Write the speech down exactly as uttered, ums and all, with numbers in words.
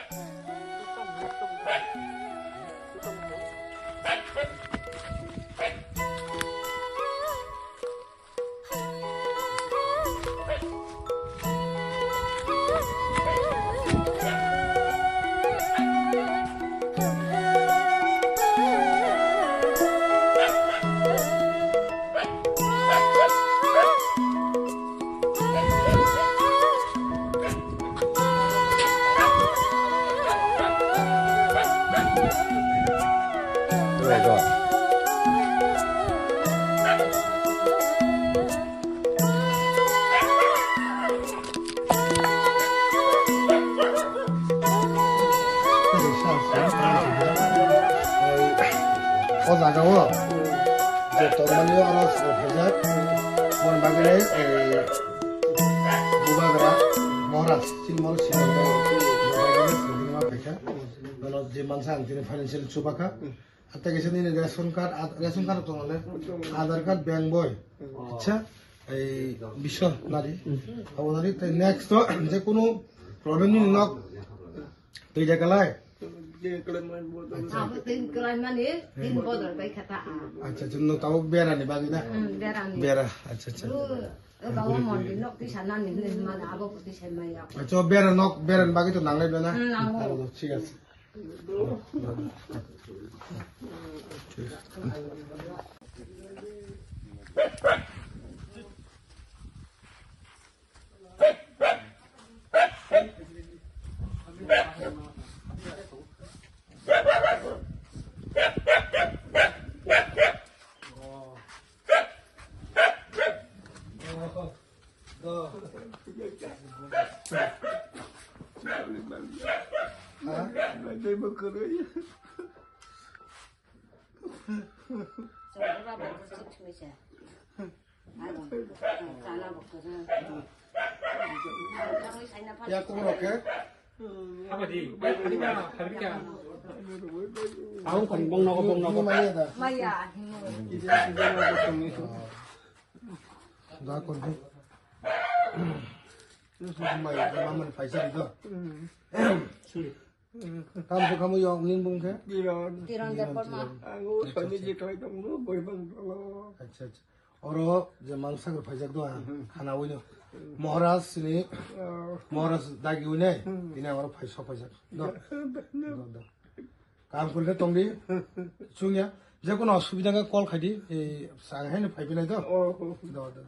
O jaga o je tongmani oro song phaijak, mon bagwi, eh, Bubagra Maharaj, chini Maharaj sini phaikha, bono je mansa ang tini financial chubakha. Ata kisa nini ration card, ad-, ration card tong le? Aadhaar card, bank boi. Acha, ei biswa nari. Abo nari, tei next to, je kunu problem nini nok twi jaga lai. Abo tin kwlai mani, tin bodol bai kha ta a. Acha, acha, no tabo bera ni bagi da? Hmm, bera ni. Bera, acha, acha. O, o bawa mondir nok twi sanani hinwi mani abo twi sai maya. Acha, bera nok, bera ni bagi to nanglai bena? Hmm, nango. Abo to, thik ache. Ya, kubur oke. Abadi, bai, bai, bai, bai, bai. Tahu kan, bong nogo, bong nogo. Ini maya dah. Maya. Ini, ini, ini, ini. Da kon di. Ini sudah maya, mama ni paisa itu. Kam se kamu yang ngin bung ke? Kiran. Kiran Debbarma. Ang o sani je kai tong no, boi bang dolo. Acha, acha. Oro je mang sagar phaijak do, khana wino. Maharaj sini, Maharaj dagi wine, tini ang oro phai sok phaijak. Do. Do, do. Kam kurke tongdi, chungya. Je kono osubida khe call khaidi, ei, sang haino phai bilai do. Do, do.